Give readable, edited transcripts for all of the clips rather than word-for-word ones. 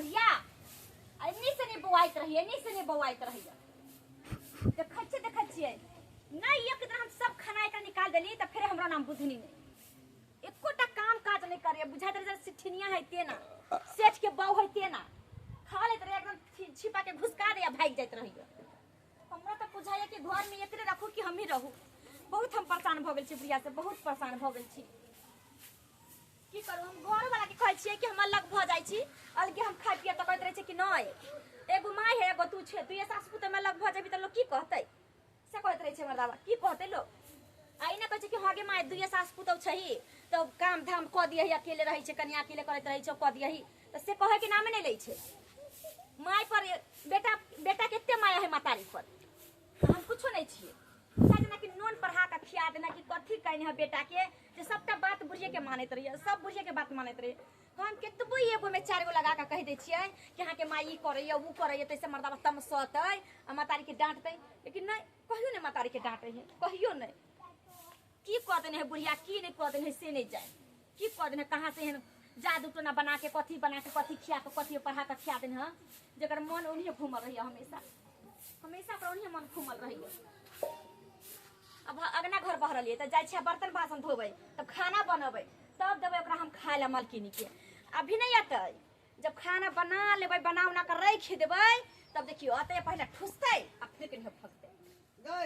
बुढ़िया एन्नी से नहीं बौआइत रही, एन्नी से नहीं बौआइत रही। देखै छियै, देखै छियै नहीं, एक दिन हम सब खाना एकरा निकाल देली तऽ फेर हमरा नाम बुधनी नहीं, एकोटा काम काज नहीं करे, बुझाइत रहे सिठनिया है तेना, सेठ के बहू है तेना, खा लेत रहे एकदम छिपा के घुसका दे आ भागि जाइत रही। हमरा तऽ बुझाइए कि घर में एकरे रखू कि हमही रहू। बहुत हम परेशान भऽ गेल छी बुढ़िया से, बहुत परेशान भऽ गेल छी। की करू, हम घरो वाला के कहै छियै कि हम अलग भऽ जाइ छी, अलगे हम खाइ पिए, तऽ कहैत रहै छै कि नहि, एगो माय है एगो तू छै, तू सास पुतोह में अलग भऽ जेबही तऽ लोक की कहतै, से कहैत रहै छै हमर बाबा। की कहतै लोक? आ ई नहि कहै छै कि हँ गे माय, दुइये सास पुतोह छही तऽ काम धाम कऽ दियही, अकेले रहै छै कनिया, अकेले करैत रहै छै, कऽ दियही, तऽ से कहैके नामे नहि लै छै। माय पर बेटा, बेटा के एते माया है महतारी पर, हम कुछो नहीं छियै। जेनाकि नोन पढ़ा कऽ खिया देना कि कथी कहने है बेटा के, जे सबटा बात बुढ़िए के मानैत रहिए, सब बुढ़िए के बात मानैत रहिए। हम केतबो एगो में 4 गो लगा कऽ कहि दै छियै कि अहाँके माय ई करैए ओ करैए, तैसे मर्दाबा तमसतै आ महतारी के डाँटतै, लेकिन नहि, कहियो नहि महतारी के डाँटै है, कहियो नहि। की कऽ देने है बुढ़िया, की नहि कऽ देने है से नहि जानि, की कऽ देने, कहाँ से एहन जादू टोना बना के कथी बना के कथी खिया के कथी पढ़ा के खिया देने है, जकर मन ओनहिए घूमल रहिए, हमेशा हमेशा ओकरा ओनहिए मन घूमल रहिए। अब अगना घर बहरलियै तऽ जाइ छियै बर्तन बासन धोबै, तब खाना बनबै, तब देबै ओकरा हम खाय लए मलकिनी के। अभी नहि अतै, जब खाना बना लेबै, बना उना के राखि देबै, तब देखियौ अतै, पहिले ठुसतै आ फिर कनि फसतै। गै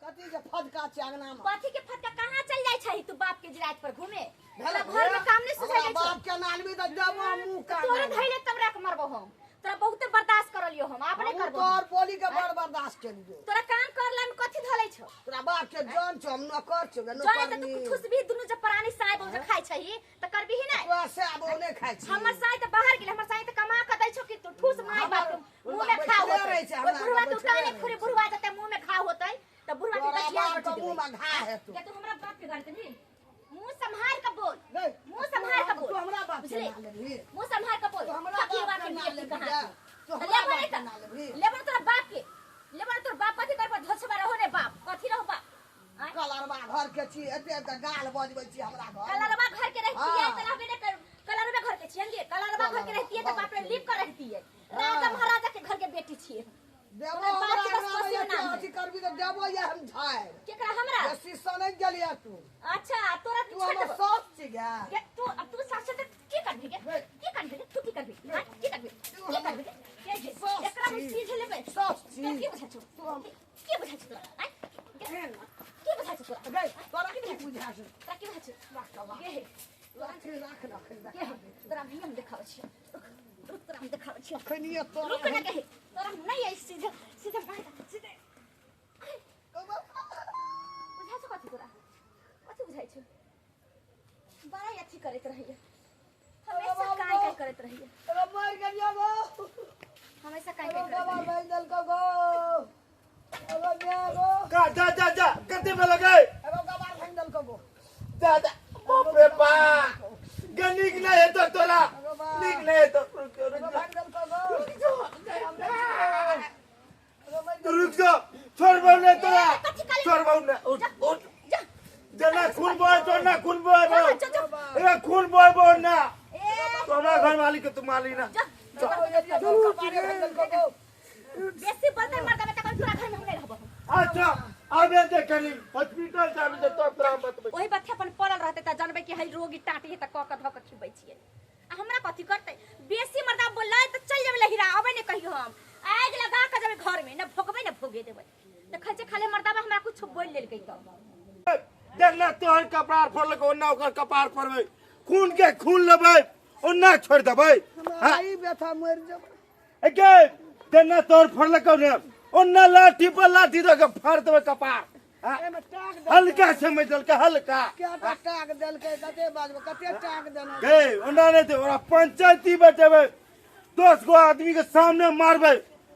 कथी के फदका छै अंगना में? कथी के फदका? कहाँ चल जाइ छै तू बाप के जिरात पर घूमे? तोरा घर में काम नहीं सुझाइ हमरा छै। बाप के नालबी तऽ देबो मुंह कान। तोरे धैले तब राख मरबो हम, तोरा बहुते बर्दाश्त करलियो हम, आब नहीं हमहूँ करबो हम। तोहर बोली के बड़ बर्दाश्त केलियो। तोरा काम करला में कथी धलै छौ? तोरा बाप के जान छौ, हम नौकर छौ, जाने तऽ तू नौकरनी। ठुसबी दुनू जब प्राणी साय बहु जे खाइ छही तऽ करबी ही नहीं। तोरा से आब ओ नहि खाइ छी। हमर साय तऽ बाहर गेलै, हमर साय तऽ कमा कऽ दै छौ कि तू ठुस माय बाप के मुंह में बैठले घाव होतै। रहै छै, ओइ हमरा बुढ़वा के बैठले उतारे रहै खुरे छै। बुढ़वा जते मुंह में घाव होतै तऽ बुढ़वा के तोरा गठिया बाप के उठि मुंह देबै। में घाव हेतौ। के तू हमरा बाप के गाली देबही? मुंह संभाल के बोल, गै, मुंह संभाल के बोल। तू हमरा बाप के बुझली? ना लेबही। मुंह संभाल के बोल। तू हमरा फकीर बाप बाप के के ना बेटी लेबही, कहाँ जा। तू? तू तऽ हमरा लेबो बाप नहि के तऽ ना लेबही। लेबो तोरा बाप के, लेबो तोरा बाप कथी करबो? धोछबा रहो रे बाप, कथी रहो बाप? आँय? कलरवा घर के छी, एते एते गाल बजबै छी हमरा घर। कलरवा घर के रहतियै हाँ। तऽ रहबे नहि कर, कलरवा घर के छियै गे, कलरवा घर के रहतियै तऽ बाप रे लीप कर रहतियै। राजा महाराजा के घर के बेटी छियै। देबो तोरा बाप हमरा के बस अंगना में पसीना एते है। अथी करबी तऽ देबो ये हम झाड़ि। केकरा? हमरा? बेसी सनकि गेलियै तू। अच्छा तोरा तू छोड़ हमर देबो। सास छी गे। गे, तू अब तू सास से की करबी गे? गै। की करबी गे? तू की करबी? हाँ? की करबी? तू की हमर करबी गे? गे, गे, सास एकरा हम छी। सीझ लेबै। सास छी। तोरा की बुझाइ छौ? तू हम की बुझाइ छौ तोरा? आँय? गे, की बुझाइ छौ तोरा? गै, तोरा की बुझाइ छौ? तोरा की बुझाइ छौ? राख बाबा। गे, राख, राख, राख, राख। गे, तोरा अभी हम देखाबै छियौ। रुक, रुक, तोरा हम देखाबै छियौ। अखनिये तोरा रुक ना गे, तोरा हम नहि आई सीधे सीधे मार सीधे। बुझाइ छौ कथी तोरा? कथी बुझाइ छौ? बड़ा अथी करैत रहैया, हमेशा काई काई करैत रहैया। अरे मरि गेलियौ गो। हमेशा काई अरे काई करैत बाबा रहैया। मारि देलकौ गो। अरे माय गो। का जा जा जा कते में लगे? अरे गबार भांगि देलकौ गो। जा जा, बाप रे बाप, गे नीक नहीं हेतौ तोरा, नीक नहीं हेतौ। रुक अरे जा, भांगि देलकौ गो। अरे मरि तू रुक जा, छोड़बौ नहीं तोरा, ए, कथी कहली? छोड़बौ नहीं। उठ जा, उठ जा। जना खून बहे तो ना खून बहे जा, बो। जा, जा। ए खून बहे बो ना। ए, तो हमरा घर मालिक के तू माली ना। जा, जा। गेलौ, कपारे भांगि देलकौ गो। बेसी बोलतै मर्दाबा तखन तोरा घर में हम नहि रहबो। अच्छा आबे दे कनी हॉस्पिटल जाबे दे तब तोरा हम बतबै। ओही बथे अपन पड़ल रहतै तऽ जानबै कि है रोगी टाटी है तऽ कऽ कऽ धऽ कऽ खिबै छियै। आ हमरा कथी करतै? बेसी मर्दा बोललै तऽ चलि जेबै लहिरा, अबै नहि कहियो हम। आगि लगा कऽ जेबै घर में, ने भोगबै ने भोगे देबै। देखै छियै खाली मर्दाबा हमरा कुछ बोलि लेलकै तऽ। देख ना तोहर कपार फोड़लक ओना ओकर कपार फोड़बै, खून के खून लेबै ओना छोड़ि देबै। हमरा ई व्यथा मरि जेबै। ए गे देना तोहर फोड़लक ने ओना लाठी पर लाठी दऽ के फाड़ देबै कपार। हाँ? एहिमे टाक देलकै। हल्का समझ देलकै, हल्का। कएटा टाक देलकै? कते बाजबै, कते टाक देने? गे ओना नहि दे, ओकरा पंचायती बैठेबै, 10 गो आदमी के सामने मारबै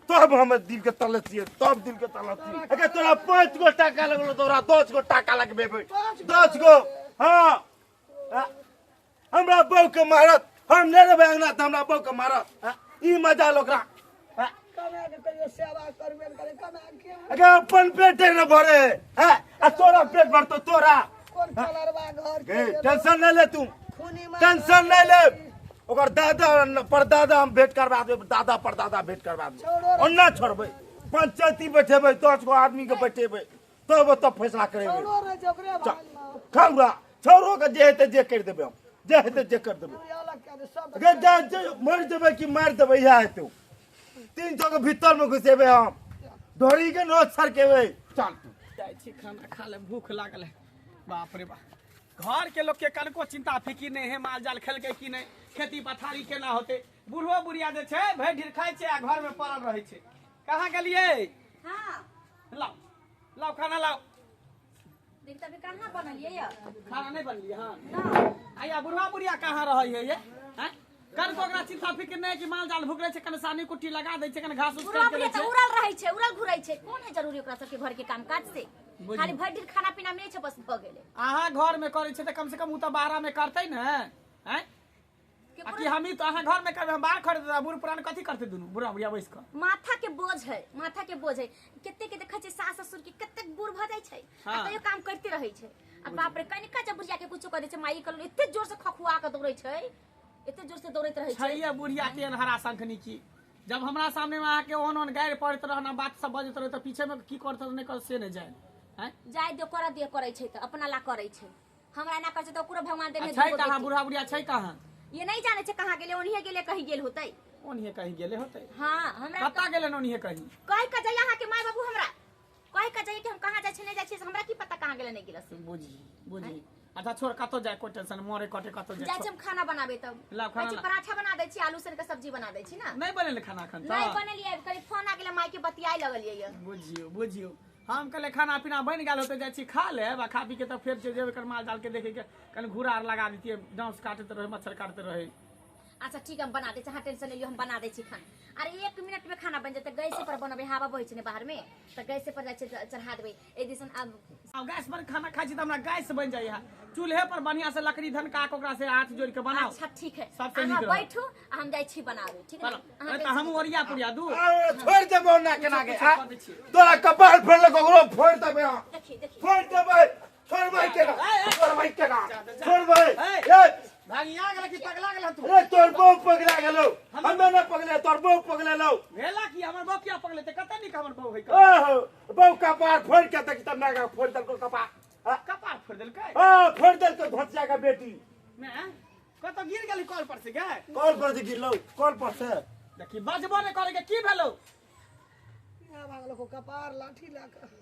तब हमर दिल के तलसिए, तब दिल के तलसिए। अगर तोरा 5 गो टाका लगलो तोरा 10 गो टाका लगबेबै, 10 गो। हाँ, हाँ। हमरा बहू के मारत, हम नहि रहबै अंगना तऽ हमरा बहू के मारत। हाँ? ई मजा लो ओकरा। हाँ? कमा के कहियो सेवा करबे ने करे, कमा के। अगर अपन पेटे न भरे है आ तोरा पेट भरतो तोरा। कोन कलरवा घर के गे, एलो? टेंशन नहीं ले तू, खूनी मार टेंशन नहीं ले। ओकर दादा परदादा हम भेंट करबा देबै, दादा परदादा भेंट करबा देबै। छोड़ो रे। ओना छोड़बै, पंचायती बैठेबै, 10 गो आदमी के बैठेबै, तब ओतऽ फैसला करेबै। छोड़ो रे जोकरे भाई छौड़ा छौड़ो के जे हेतै जे करि देबै हम, जे हेतै जे करि देबै। अलग कए दे सब। गे जा जे मरि जेबै कि मारि देबै, इएह हेतौ। 300 के भीतर में घुसेबै हम, ढोरी के नोच सरकेबै। चल तू जाइ छी खाना खा ले, भूख लागल है। बाप रे बाप, घर के लोग के कनको चिंता फिकिर नहीं है, माल जाल खेलकै कि नहीं, खेती पथारी केना होते। बूढ़ो बुढ़िया जे छै भरि ढीर खाइ छै आ घर में पड़ल रहै छै। कहाँ गेलियै? हाँ। लाओ लाओ खाना लाओ। देख तभी कहाँ बनलियै या? खाना नहीं बनलियै? हाँ। ना। आया बुढ़वा बुढ़िया कहाँ रहै है ये? हैं? कनको ओकरा चिंता फिकिर नहीं कि माल जाल भूख रहै छै, कने सानी कुट्टी लगा दै छै, कने घास उस बुढ़वा काटि के बुढ़िया दै तऽ छै। उड़ल रहै छै, उड़ल घुरै छै। कोन है जरूरी ओकरा सबके घर के काम काज से? बुझलियै। खाली भरि दिन खाना पीना मिलै छै, बस भऽ गेलै। अहाँ घर में करै छै तऽ कम से कम ओ तऽ बाहरा में करतै ने, हैं? आ कि हमही तो अहाँ घर में करबै, हम बाहर खरीदबै, बूढ़ पुरान कथी करतै दुनू बुढ़ा बुढ़िया बैस कऽ? माथा के बोझ है, माथा के बोझ है। कते के देखै छै सास ससुर के कतेक बूढ़ भऽ जाइ छै आ हाँ। तैयो काम करते रहै छै। आ बाप रे, कनिका जब बुढ़िया के कुछो कह दै छै माई कहलहुँ, एते जोर से खखुआ के दौड़ै छै, एते जोर से दौड़ैत रहै छै। छैये बुढ़िया के हरा शंखनी की जब हमरा सामने में अहाँके ओहन ओहन गारि पड़ैत रहन आ बात सब बजैत रहै तऽ पीछे में की करत नहि करत से नहि जानि। हैं? जाय दियो, करऽ दियो, करै छै तऽ अपना ला करै छै। हमरा एना करै छै तऽ ओकरो भगवान देने आ छै दूगो कहाँ बेटी। बूढ़ा बुढ़िया छै कहाँ? ये नहीं जाने छै कहाँ गेलै, ओनिहे गेलै, कहीं गेल होतै। ओनिहे कहीं गेले होतै। हाँ, हमरा कतऽ गेलै ओनिहे कहीं? कहि कऽ जाइए अहाँके माय बाबू, हमरा कहि कऽ जाइए कि हम कहाँ जाइ छी नहि जाइ छी, से हमरा की पता कहाँ गेलै नहि गेलै से। बुझी बुझी। अच्छा छोड़, कतौ जाय कोई टेंशन, मरे कटे कतौ जाय। जाइ छी हम खाना बनाबे तब। लाओ खाना कहै छी ला। पराठा बना दै छी, आलू सन के सब्जी बना दै छी ना। नहीं बनेले खाना एखन तऽ? नहीं बनेलियै, कनी फोन आ गेलै माय के, बतियाइ लगलियै ये। बुझियौ बुझियौ, हम कहले खाना पीना बनि गेल होतै, जाइ छी खा लेब आ खा पी के तब फेर जे जेबै माल जाल के देखे के, कनि घूरा आर लगा दितियै, डांस काटैत रहै, मच्छर काटैत रहै। अच्छा ठीक है, हम बना दै छी, अहाँ टेंशन नहीं लियौ, हम बना दै छी खाना। अरे 1 मिनट में खाना बन जेतै, गैसे पर बनबै, हवा बहै छै ने बाहर में, तऽ गैसे पर जाइ छै चढ़ा देबै। एक दिसन आब आब गैस पर खाना खाइ छी तऽ हमरा गैस बनि जाइए, चूल्हे पर बढ़िया से लकड़ी धनका के ओकरा से हाथ जोड़ि के बनाओ। अच्छा ठीक है, सबसे अहाँ नीक रहत। बैठू आ हम जाइ छी बनाबै, ठीक है? बनाओ। अहाँ तऽ टेंशन हमहूँ ओरिया पुरिया दू। अरे छोड़ि देबौ ना केना के, किछु आ? कऽ दै छियै। तोरा कपार फोड़लक ओकरो फोड़ि देबै हम। देखी देखी। फोड़ि देबै, छोड़बै केना, छोड़बै केना, छोड़बै। ए। ए, भागिया गेल कि पगला गेल तू? अरे तोर बहू पगला गेलौ, हमे ना पगले, तोर बहू पगलेलौ। भेला की हमर बहू किया पगलेतै? कते नीक हमर बहू है। ओहो, बहू कपार फोड़ि के देखी तब नागा फोड़ि देलकौ कपार। हाँ? कपार फोड़ि देलकै? हाँ, फोड़ि देलकौ धोतिया के बेटी। मैं कतौ गिर गेली कल पर से गे? कल पर से गिरलौ, कल पर से। देखी बजबो नहि करे के की भेलौ? यहाँ भागल को कपार लाठी ला के।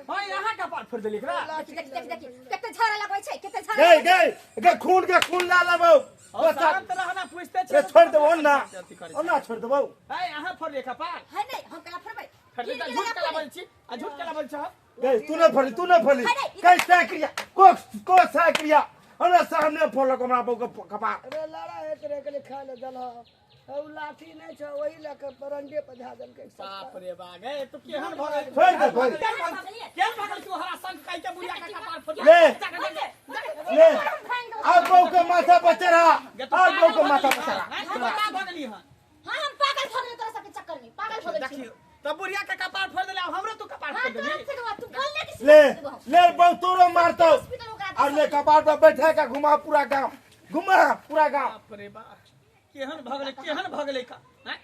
हाँ, यहाँ कपार फोड़ि देली एकरा। लाठी। देखी देखी देखी, कते झाड़ा लगबै छै, कते झाड़ा गई लगबै छै। गई गई, खून के खून ला लेबौ। और शांत रहना, पूछते रे छोड़ देबौ ना, अथी करै छी। ओना छोड़ देबौ। ए, अहाँ फोड़लियै कपार? है नहीं, हम केला फोड़बै? फोड़ली गिर तऽ गेलै झूठ केला फोड़ै। बजै छी, आ झूठ केला बजै छह? गई, तू ना फोड़ी, तू ना फोड़ी। अरे, ई- कैसे क्रिया को को से क्रिया हमरा सामने फोड़लक हमरा बहू के कपार। अरे लड़ा है करे के लिए खा ले दल हो, लाठी नहीं छौ, वही लऽ के परंडे पर धऽ देलकै। बाप रे बा, गे तू केहन भऽ गेल? छोड़ दे, छोड़ दे। केहन भऽ केहन भऽ गेल तू हरा संग खाइ के बुढ़िया के कपार फोड़ ले। जा, जा, जा, जा। ले, अब बहू के माथा पर चढ़ा, अब बहू के माथा पर चढ़ा। हैं, तू बता भऽ गेली हन। हाँ, हम पागल भऽ गेलियै तोरा सबके चक्कर में, पागल भऽ गेल छी। देखियौ तब बुढ़िया के कपार फोड़ देले, आब हमरो तू कपार हाँ, फोड़ तोरा देली। से तू बोल ले कि ले देबो हम। ले, बहू तोरो मारतौ। हॉस्पिटल ओकरा और ले कपार पर बैठा के घुमा पूरा गांव, घुमा पूरा गांव। बाप रे बा, केहन भऽ गेलै, केहन भऽ गेलै का हैं?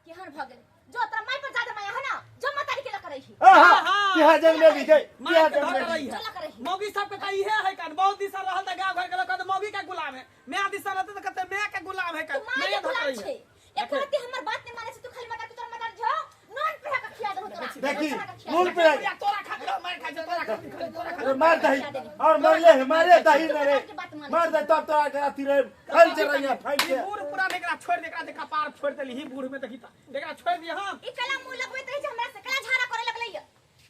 केहन भऽ गेलै? जो तोरा माय पर ज्यादा माया है ना, जो मातारी के लग रही। आहा, हाँ। तिहा जंग में भी गई, मार तिहा के जंग धर में भी। रही है। चला कर रही। मौगी सबके तऽ इहे है कान, बहुत दिशा रहल तऽ गाँव घर के लोग कहत मौगी के गुलाम है, नया दिशा रहते तऽ कहते मैं के गुलाम है, तू कान माय मैं के धर गुलाम रही छै। है। एको रत्ती हमर बात नहीं मानै छै तू, खाली माता तू तोरा माता जो नून पिहा के खिया देबो तोरा। देखी, नून चढ़ा के खिया नून देबो। पिहा। बुढ़िया तोरा खातिर हम मार खाइ छै, तोरा खातिर खाली, तोरा खातिर। अरे मार दही और मरले है, मारे दही न रे, मार दे तब तोरा के अथी रे फैल चल रही है, फैल ई के। बूढ़ पुरान एकरा छोड़ दे, एकरा जे कपार फोड़ देली ही बूढ़ में देखी तऽ एकरा छोड़ दिए हम। ई कला मुंह लगबैत रहै छै हमरा से, कला झाड़ा करे लगलै ये।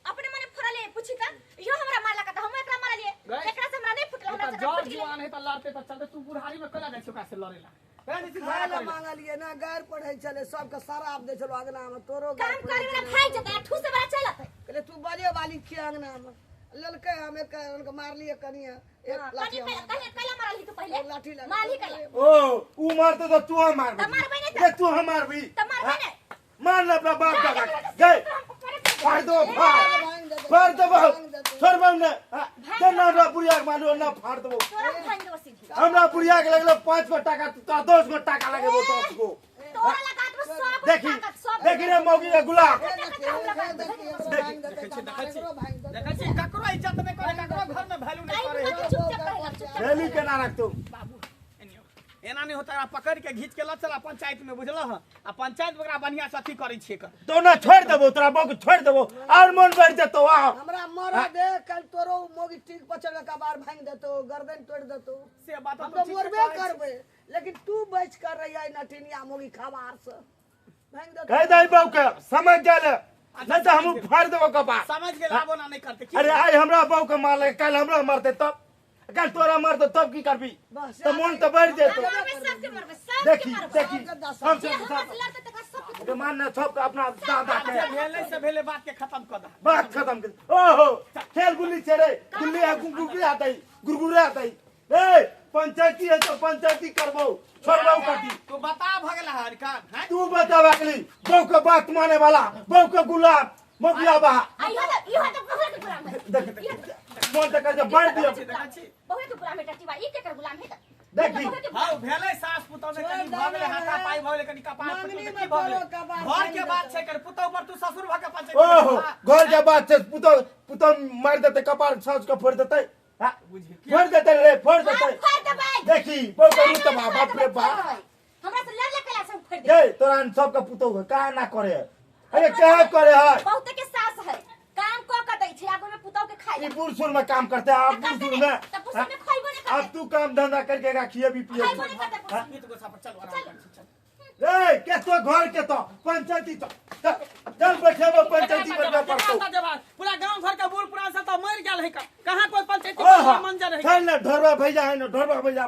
अपने मने फोड़ले पूछी त इहो हमरा मारलक त हम एकरा मारलिए। गए। एकरा से हमरा नहीं फुटल, हमरा से जर फुट गेलै। जुआन है तऽ लड़ते तऽ चलते, तू बुढ़ारी में केना जाइ छै ओकरा से लड़ेला? केना जाइ छै खाय झगड़ा लए करेला? मांगलियै ना, गारि पढ़ै छलै सबके, शराब दै छलौ अंगना मे तोरो गारि काम पढ़ै करे वाला छलै। भाग जेतै आ ठूसे वाला चलत। कहलियै तू बजे वाली छियै, अंगना मे लेलकै, हम एक के मारलियै कनिये एक कनी लाठी। पहिले कहिले कहिले मारलही तू पहिले? लाठी लगा। मारलही कहिले? ओ ऊ मारते तो तू हम मारबी। तऽ मारबै नहि तऽ। रे तू हम मारबी। तऽ मारबै नहि। मार ले अपना बाप दादा गए, फाड़ दो फाड़। भांगि देतै। फाड़ देबो छोड़बो ने ते ना हमरा बुढ़िया के मारलो ना फाड़ देबो तोरा भांग देबो सीधे हमरा बुढ़िया के लगलो 5 गो टाका तोरा 10 गो टाका लगेबो 10 गो तोरा लगा देबो 100 गो देखी टाका 100 देखी रे मौगी के गुलाब देखै छी ककरो इज्जत नहि करे ककरो घर में वैल्यू नहि करे चुपचाप रहेगा चुपचाप रैली केना रखतो बाबू एनियो एना नहि होता पकड़ के घीच के ल चला पंचायत में बुझल ह आ पंचायत में ओकरा बढ़िया से अथी करै छियै कर तो ना छोड़ देबो तोरा बहू के छोड़ देबो और मन बढ़ जेतो आ हमरा मरा दे कल तोरो मोगी ठीक पचड़ के कबार भांग देतो गर्दन तोड़ देतो से बात हम तो मरबे करबे लेकिन तू बच कर रही है नटिनिया मोगी खबार से भांग देतो कह दे बहू के समझ गेल नहीं तो हम फाड़ देबो कपार समझ गेल आबो ना नहीं करते अरे आज हमरा बहू के मारले कल हमरा मारते तब कल तोरा मारते तब की करबी बस तो मन तो बढ़ जेतो मरबे सबके मरबे सबके देखी मरबे देखी हम जे सब हमरा से लड़ते तकरा सबके के मानना सबके अपना दादा के भेले से भेले बात के खत्म कर दा बात खत्म कर ओहो खेल गुल्ली छे रे गुल्ली आ गुगुरी आता गुरगुरे आता ए पंचायती है तो पंचायती करबो छोड़बो कटी तू बता भगला हर का हैं तू बता अगली बहू के बात माने वाला बहू के गुलाब मोगिया बा आ इहो तो इहो तो बहुए के गुलाम है देख मन तक जे बांट दियो देखै छी बहुए के गुलाम है टटीवा ई केकर गुलाम है त देखी हां भेले सास पुतौ में कनी भऽ गेलै हाथा पाई भऽ गेलै कनी कपार पर मांगनी की में भऽ गेलै तोरो कपार घर के बात छै कर पुतौ पर तू ससुर भऽ के पंचायत ओहो घर के बात छै पुतो पुतो मार देते कपार सास के फोड़ देते हां फोड़ देते रे फोड़ देते फाड़ देबै देखी बहू के रुतबा बाप रे बाप हमरा से लड़ लड़ के सब फाड़ देबै ये तोरा सबके पुतो के का ना करे अरे क्या करे है बहुत के सास है काम क क दै छै आगो में पुतौ के खाइ ई बूढ़ सूढ़ में काम करते हैं आप बूढ़ सूढ़ में त पुसुर में खइबो नै अब करते तू काम धंधा करके का खिए भी पिए खइबो नै करते पुसुर गीत गोसा पर चल आराम कर चल ए के तो घर के तो पंचायती तो चल चल बैठे वो पंचायती पर केकरा पड़तो ता जवाब पूरा गांव घर के बूढ़ पुरान सब तो मर गेल है का कहां कोई पंचायती ओहो के मंजर है चल ना ढोरवा भैया है ना ढोरवा भैया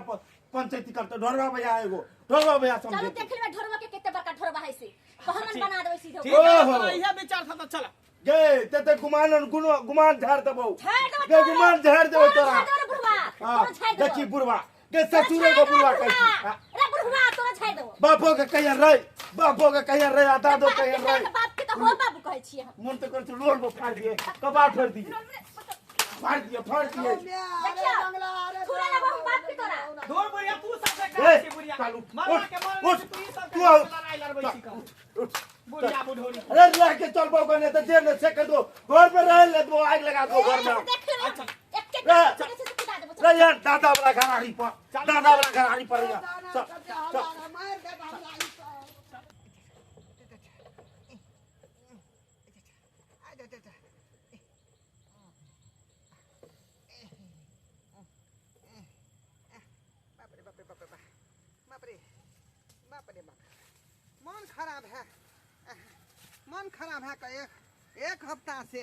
पंचायती करते ढोरवा भैया एगो ढोरवा भैया चलू समझे देखल में ढोरवा के केते बड़का ढोरवा है से बहमन बना देबै सीधे ठीक है ओहो। तोरा इहे विचार था तो चल गे ते ते गुमान गुमान झाड़ देबो झाड़ देबो गे गुमान झाड़ देबो तोरा झाड़ देबो बुढ़वा हां तोरा झाड़ देबो देखी बुढ़वा गे ससुरे के बुढ़वा कहै छी हाँ, रे बुढ़वा तोरा झाड़ देबो बापो के कहिया रे बापो के कहिया रे आ दादो कहिया रे बाप के तो हो बाबू कहै छियै हम मन तो कर लोल को फाड़ दिए कबाड़ फाड़ दिए फाड़ दिए फाड़ दिए देखियो थोड़ा लेबो हम बाप के तोरा दूर बुढ़िया तू सबसे ए, कहै छी बुढ़िया चल उठ, मरला उठ, के मरला उठ, तू ई सब तू के आओ। लड़ाई लड़बै छी का उठ, उठ। बुढ़िया बुढ़ोरी अरे रह के चल बो ने तो देर ने से कर दो घर में रह ले दो आग लगा दो घर में देख ले एक एक रे। से कुदा देबो रे यार दादा वाला घराड़ी पर दादा वाला घराड़ी पर यार चल चल मार दे हमरा ई सब। बाप रे बाप रे बाप रे बाप रे बाप रे बाप मन खराब है मन खराब है का एक एक हफ्ता से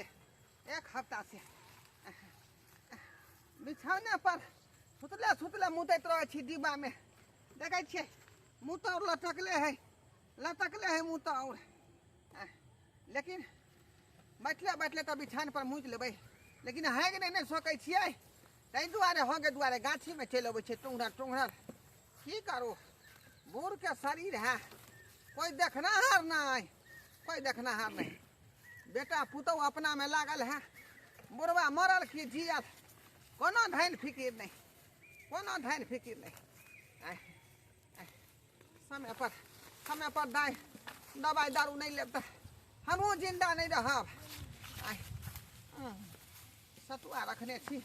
एक हफ्ता से बिछौना पर सुतले सुतले मुतैत रहै छी डिब्बा में देखै छियै मुँह तऽ आओर लटकले है लटकले है मुँह तऽ आओर लेकिन बैठले बैठले तऽ बिछान पर मुति लेबै लेकिन हैग नहि ने सकै छियै ताहि दुआरे होके दुआरे गाछीमे चलि अबै छै टुंगरल टुंगरल की करू बूढ़के शरीर है कोइ देखनाहार नहि कोइ देखनाहार नहि बेटा पुतहु अपनामे लागल है बुढ़वा मरल कि जियल कोनो धैन फिकिर नहि कोनो धैन फिकिर नहि आइ, आइ, समय पर समय पर दाइ दबाइ दारू नहि लेब तऽ हमहूँ जिन्दा नहि रहब आइ, सतुआ रखने छी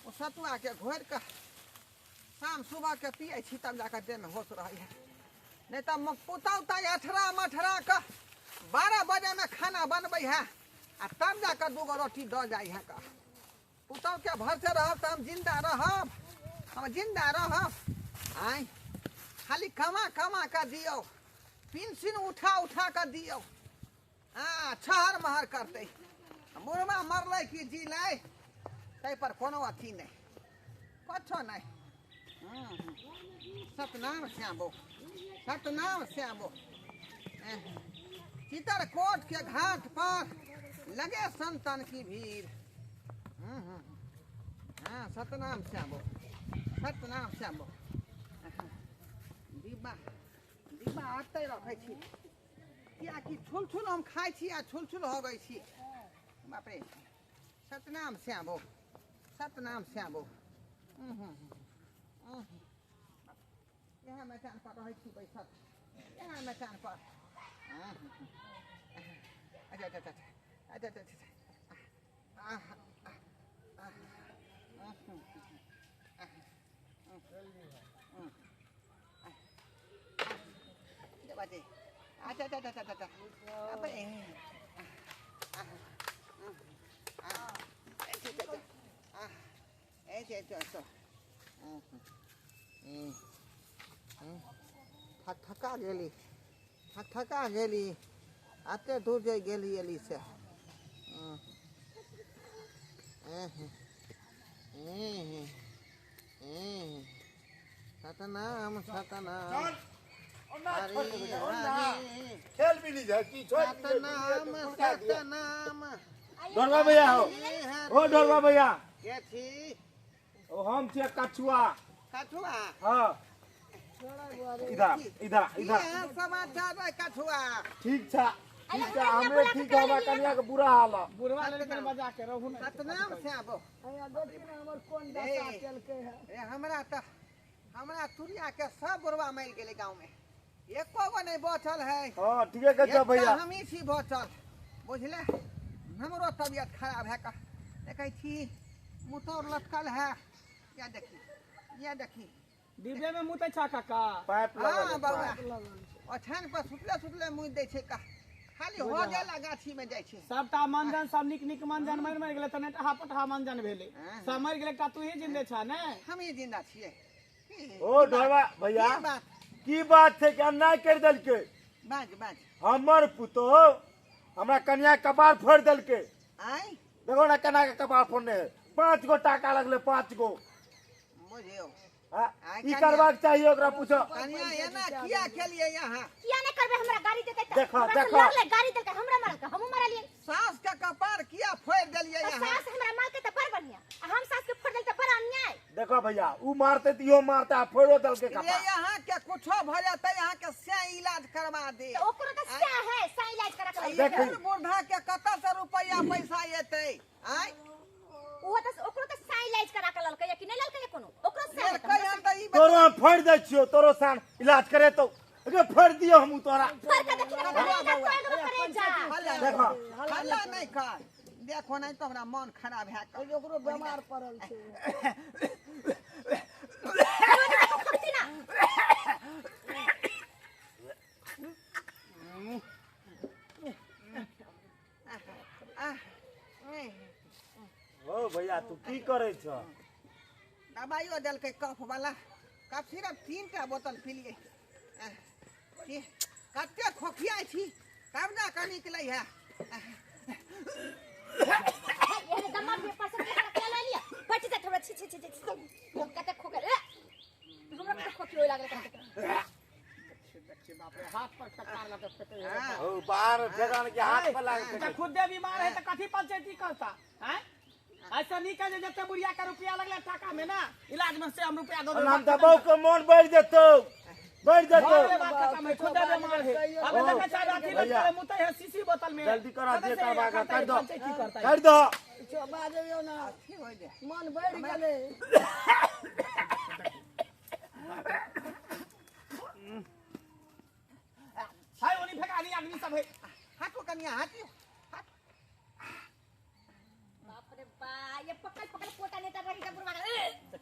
ओ सतुआके घोरि कऽ शाम सुबहके पियै छी तब जाकऽ देहमे होश रहैए नहि तऽ पुतहु तऽ अठरा मठरा कऽ 12 बजेमे खाना बनबै है आ तब जाकऽ 2 गो रोटी दऽ जाइ है कऽ पुतहुके भरसे रहब तऽ हम जिन्दा रहब हम जिन्दा रहब आँय खाली कमा कमा कऽ दियौ पेंशन उठा उठा कऽ दियौ हँ छहर महर करतै बुढ़बा मरलै कि जीलै ताहिपर कोनो अथी नहि कछो नहि सतनाम श्यामो सतनाम श्यामो चितरकोट के घाट पर लगे संतन की भीड़ हाँ सतनाम श्यामो सतनाम श्यामो डिब्बा डिब्बा आते रखै छी कियाकि छुल छुल हम खाइ छी आ छुल छुल होगै छी बाप रे सतनाम श्यामो सतनाम श्यामो। यहाँ मचान पर रहै छी बैसल, यहाँ मचान पर। अच्छा अच्छा अच्छा अच्छा अच्छा अच्छा। अच्छा अच्छा अच्छा अच्छा। थका गेली, थका गेली, एते दूर जे गेली एली से। सतनाम सतनाम खेल भी नहीं जाए की छोड़। सतनाम सतनाम। ढोलवा भैया हो, ओ ढोलवा भैया के छी? ओ हम छियै कछुआ। कछुआ? हां इधर इधर इधर। समाचार है कछुआ? ठीक छा, ठीक छा, हमरे ठीक है, हमरा कनिया के बुरा हाल है। बुढ़वा लेकिन मजा के रहू ना। सतनाम से आबो। हैया देखी ना हमर कोन दशा केलकै है। रे हमरा त हमरा तुरिया के सब बुढ़वा मरि गेलै गांव में, एको गो नहीं बचल है। हां ठीके कहै छौ भैया, हम ही छी बचल बुझले। हमरो तबियत खराब है का देखै छी, मुतौर लटकल है। या देखी, या देखी डिब्बे में मुतै छा काका? पाइप लगल। हां बाबा, ओछान पर सुतले सुतले मुत दै छै का, खाली हो गेला गाछी में जाइ छै। सबटा मंजन सब निक निक मंजन मरि मरि गेलै, त नेटहा पटहा मंजन भेलै, सब मरि गेलै, का तू ही जिंदे छा ने? हम ही जिंदा छियै। ओ ढोलवा भैया की बात छै कि अन्याय कर देलकै? बाज बाज। हमर पुतोह हमरा कनिया कपार फोड़ देलकै। आय देखो ना कना के कपार फोड़ने है, 5 गो टाका लगले, 5 गो। बुझियो ई करबाक चाहिए ओकरा पूछो। कनिया एना किया केलिए यहाँ? किया नहीं करबे, हमरा गाड़ी देतै त। देखो देखो लड़ले गाड़ी देलकै, हमरा मारलकै, हमहु मारलियै। सास के कपार किया फोड़ देलिए यहाँ? सास हमरा मारलकै त बड़ बढ़िया, आ हम सास के फोड़ देल त बड़ अन्याय। देखो भैया उ मारते त इहो मारते आ फोड़ो देलकै कपार। ये यहाँ के कुछो भ जतै, यहाँ के से इलाज करवा दे। त ओकरो त से है, से इलाज करा के। देखो बुढ़ा के कत से रुपया पैसा एतै? आय ओ त ओकरो त साई इलाज करा के ललकै कि नहीं ललकै कोनो? ओकरो से तोरो हम फोड़ दै छियो, तोरो सान इलाज करे तो अरे फोड़ दियो हम तोरा। फोड़ के देखी ना करे जा। देखो हल्ला नहीं कर, देखो नहीं तो हमरा मन खराब है। ओकरो बीमार पड़ल छै। ना ओ भैया तू की करे छ? दवाइयो देलकै कफ वाला, कफ सिरप 3 टा बोतल पीलियै। कते खोखियाइ छी तब ना कऽ निकलै है। दमा पे परसेंट के ले लिया बच जा थोड़ा। छी छी छी हम कते खोके हमरा कते खोखी होय लागल कते। देखी बाप रे हाथ पर टक्कर लगे फेटे है। ओ बाहर फेगान के हाथ पर लागे। त खुदे बीमार है त कथि पंचायती करता हैं? ऐसा नहीं कहे जते बुढ़िया का रुपया लगले टाका में ना इलाज में से हम रुपया दो। हम दबाव के मन बढ़ जेतो, बढ़ जेतो। बात खत्म है, खुदे बीमार है। अब देखै छै अथी लगे मुतै है शीशी बोतल में। जल्दी करा दे करवा का कर दो, कर दो। छो बाजबियो ना, अथी हो जाए, मन बढ़ गेलै। हाय ओनी फेकानी आदमी सब है। हटो कनिया हटियो। बाप रे बा, ये पकड़ पकड़ कोटा नेता रही त बुढ़वा।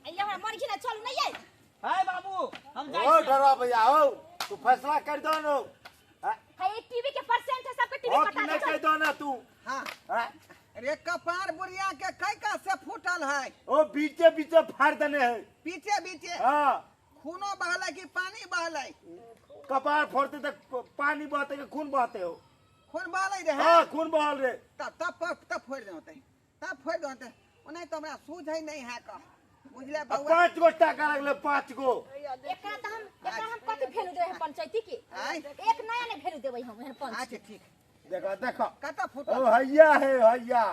ए हमरा मन घिना चलू नहीं ये। हाय बाबू हम जाइ। ओ डरवा भैया हो तू फैसला कर दो नो। हाय टीवी के परसेंट है सबके टीवी पता नहीं कह दो ना तू। हां रे कपार बुढ़िया के कई का से फूटल है? ओ बीचे बीचे फाड़ देने है। पीछे बीचे? हां। खूनो बहलै कि पानी बहलै? कपार फोड़ते तक पानी बहते के खून बहते हो। खून बहलै रे? हां खून बहल रे। तब तब तब फोड़ देते, तब फोड़ देते। ओना तो हमरा सूझै नहीं है का बुझले बउआ। 5 गो टाका लगले, 5 गो। एकरा त हम एकरा हम कथि भेलू देबै हम पंचायती के? एक नया ने भेलू देबै हम एहन पंच। अच्छा ठीक। देखो देखो कत फूटल? ओ हैया है हैया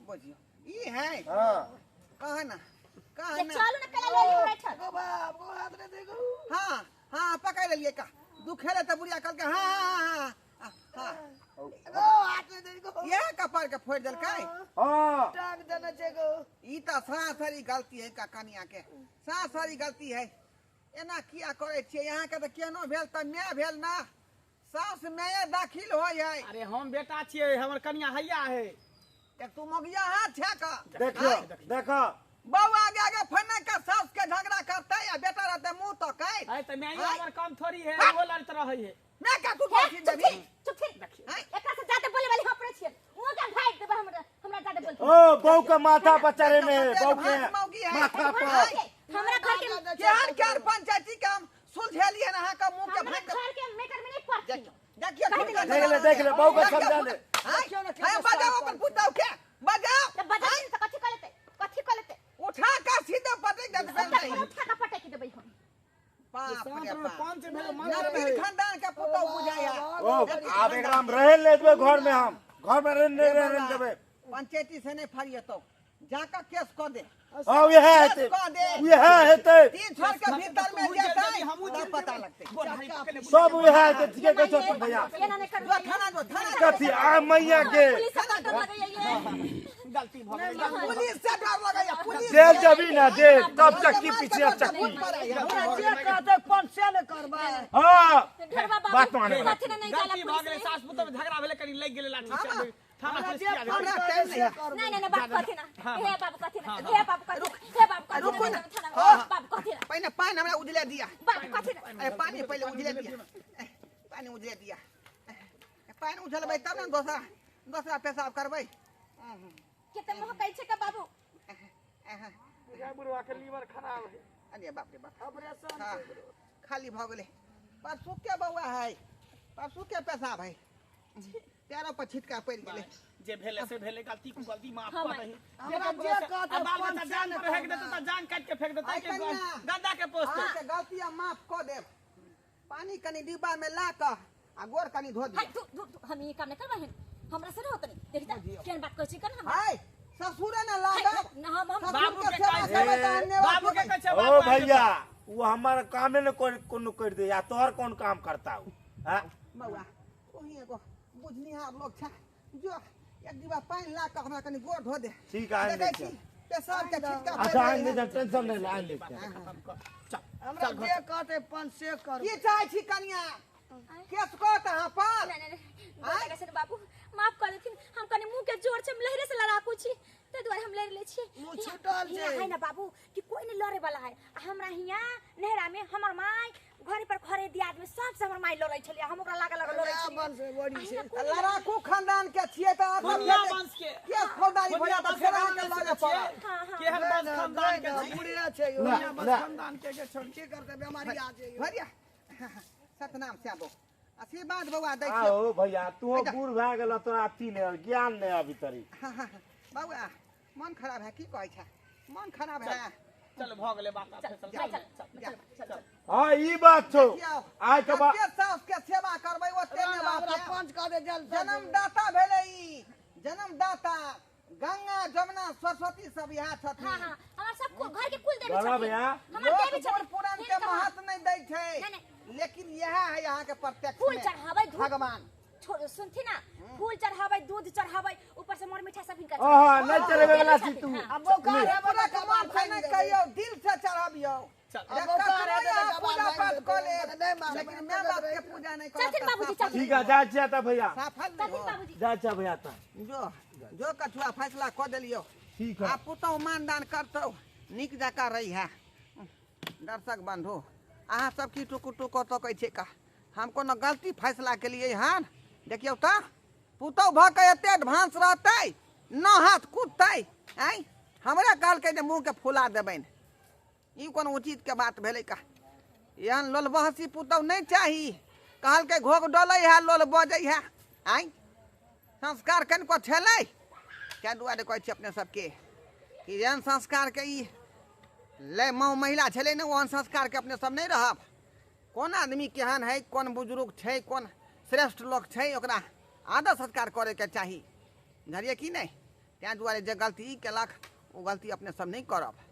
बुझियो ई है। हां कह ना कह ना चलू ना कला ले लियो बैठल। गो बाप गो हाथ रे देखो। हां हां पकड़ लेलिए का दुखेले त बुढ़िया कहलकै। हां हां हां गो हाथ रे देखो। ये कपार कपार के फोड़ि देलकै। हाँ टांग देने छै गो। ई तऽ सरासरी गलती है का कनिया के, सरासरी गलती है। एना किया करै छियै? अहाँके तऽ केहनो भेल तऽ माय भेल ना, साउस माये दाखिल होइ है। अरे हम बेटा छियै, हमर कनिया हैया है। एक तू मगिया हाथ छै का। देखियो देखो बौआ आगे आगे फने के साउस के झगड़ा करतै आ बेटा रहतै मुंह तकै। अरे तऽ माय हमर कम थोड़ी है, वो लड़त रहै है। मैं का तू दोषी देबी? चुप छी। एकरा से ज्यादा बोले वाली हम अपने छियै। ओ का भाग देबै हमरा, हमरा ज्यादा बोलते। ओ बहू के माथा पर चढ़े में, बहू के माथा पर। हमरा घर के केहन केहन पंचायती के हम सुलझेलियै अहाँ के मुंह के हमरा भाग घर के मैटर में नहीं पड़ती। देखियो देख ले देख ले बहू के समझा ले। हाय बजाओ अपन पुतौ के, बजाओ। त बजा त कथि क लेतै, कथि क लेतै? उठा के सीधा पटक देबै। उठा के पटक देबै हम। बाप रे बाप। पंच भेल नबीन खानदान के पुतौ बुझाया। ओ आब एकरा हम रहे ले देबै घर में, हम घर में रहे नहीं रहे देबै। पंचायती से नहीं फरियतौ, जाकर केस क दे। हां उहे हेतै, उहे हेतै। तीन छोर के भीतर में जेतै तब पता लगतै। सब उहे हेतै। ठीके कहै छौ तू भैया। जो थाना जो थाना कथी आ मैया के गलती भ गेलै। पुलिस से डर लगैया, पुलिस जेल जबी ना जेल तब चक्की पीछे चक्की। हमरा जे कहतै पंच से ने करबै। हां बात माने कथि नहीं जाला गलती भ गेलै। सास पुतौ में झगड़ा भेलै, कनी लागि गेलै लाठी चल थाना पुलिस किया गेलै? हमरा टाइम नहीं है। नहीं नहीं बाप कथि ना, हे बाप कथि ना, हे बाप कथि, हे बाप कथि। रुको ना, बाप कथि ना। पहिने पानि हमरा उजले दिया। बाप कथि ना। अरे पानि पहिले उजले दिया, पानि उजले दिया। पानि उजलबै तब ने दोसरा दोसरा पेशाब करबै। केते महकै छै का बाबू? बुढ़वा के लीवर खराब है। अरे बाप रे बाप, ऑपरेशन खाली भ गेलै। परसू के बौआ है, परसू के पेशाब है, पैरों पर छिटका पड़ि गेलै। जे भेलै से भेलै, गलती को गलती माफ कर दही। हमरा जे कहतै बाल बच्चा जान पर फेंक देतै त जान काटि के फेंक देतै के गद्दा के पोसतै। अहाँके गलती हम माफ कऽ देब। पानी कनि डिब्बा में ला कऽ आ गोर कनि धो दिअ। हम ई काम नहि करबै, हमरा से होत नहीं। देखता केहन बात कहै छी कन हम। हाय ससुरे ने लागब। बाबू के कहै छै, बाबू के कहै छै। ओ भैया वो हमार कामे ने कोनो कर दे या तोहर कौन काम करता हो? हां बौआ ओही एगो बुझनिहार लोग छै, जो एक डिब्बा पानि ला कऽ हमरा कनि गोर धो दे। ठीक है, देखै छी पेशाब के छिटका। अच्छा आनि दे, टेंशन नहीं ले, आनि ले। हमरा जे कहतै पंच से करबै। की चाहै छी कनिया? केस कऽ तऽ अहाँ पर। नहीं नहीं बाबू माफ कर देथिन, हम कनि मुंह के जोर छै, हम लहरे से लड़ाकू छी, ताहि दुआरे हम लड़ि लै छी। मुंह छूटल छै। है ना बाबू कि कोई नहीं लड़े वाला है। हमरा हियां नहरा में हमर माय घरे पर घरे दियाद में सब से हमर माय लड़ै छलियै, हम ओकरा लागे लागे लड़ै छलियै। लड़ाकू खानदान के छियै तऽ दुनिया वंश के केस फौजदारी भऽ जायत फेर अहाँके लड़े पड़त। केहन वंश खानदान के छी? बुढ़िया छै दुनिया वंश खानदान के छोड़ की करतै, बेमारी आ जाइयो। भरिया सतनाम श्याम आशीर्वाद बौआ दै छियौ। आओ भैया तू बूढ़ भए गेल, तोरा अथी नहीं ज्ञान नहीं अभी तरी। बौआ मन खराब है की कहै छै? मन खराब है। चल भ गेलै बात, चल चल चल। हां ई बात छौ। आइ के बाद सास के सेवा करबै ओते ने बाप पंच कह दे जल। जन्मदाता भेलै ई, जन्मदाता गंगा जमुना सरस्वती सब यहाँ छथिन। हां हां हमर सब घर के कुल देवी छथिन। हमर देवी छथिन। पुरान के महत्व नहीं दै छै, लेकिन यह है यहाँ के प्रत्यक्ष फूल चढ़ाबै भगवान। छोड़ सुनथि ना, फूल चढ़ाबै, दूध चढ़ाबै, ऊपर से मोर मिठाई सब हिनका। हां नहीं चलेबे वाला छी तू। अब बोकार है पूरा कमाल से नहीं कहियो, दिल से चढ़ाबियो। अब बोकार है पूजा पाठ क ले, लेकिन मैं बाप के पूजा नहीं करब। चलथिन बाबूजी, चलथिन। ठीक है, जा छिया त भैया। सफल चलथिन बाबूजी, जा छिया भैया त। जो जो कछुआ फैसला क देलियो। ठीक है, आ पुतौ मानदान करतौ, नीक जकाँ रही है। दर्शक बंधु अहाँ सब की टुकु टुकु तकै छै का? हम कोनो गलती फैसला केलियै हन? देखियौ तऽ पुतौ भऽ कऽ एते एडवांस रहतै, न हाथ कुदतै। आँय हमरा कहलकै जे मुँहके फुला देबनि, ई कोन उचितके बात भेलै का? एहन लोलबहसी पुतौ नहि चाही। कहलकै घोघ डोलै है, लोल बजै है। आँय संस्कार कनिको छलै? ताहि दुआरे कहै छी अपने सबके कि एहन संस्कारके ई ले माँ महिला छलै ने, ओहन संस्कारके अपने सब नहि रहब। कोन आदमी केहन है, कोन बुजुर्ग छै, कोन श्रेष्ठ लोक छै, ओकरा आदर सत्कार करैके चाही। बुझलियै कि नहि? ताहि दुआरे जे गलती केलक ओ गलती अपने सब नहि करब।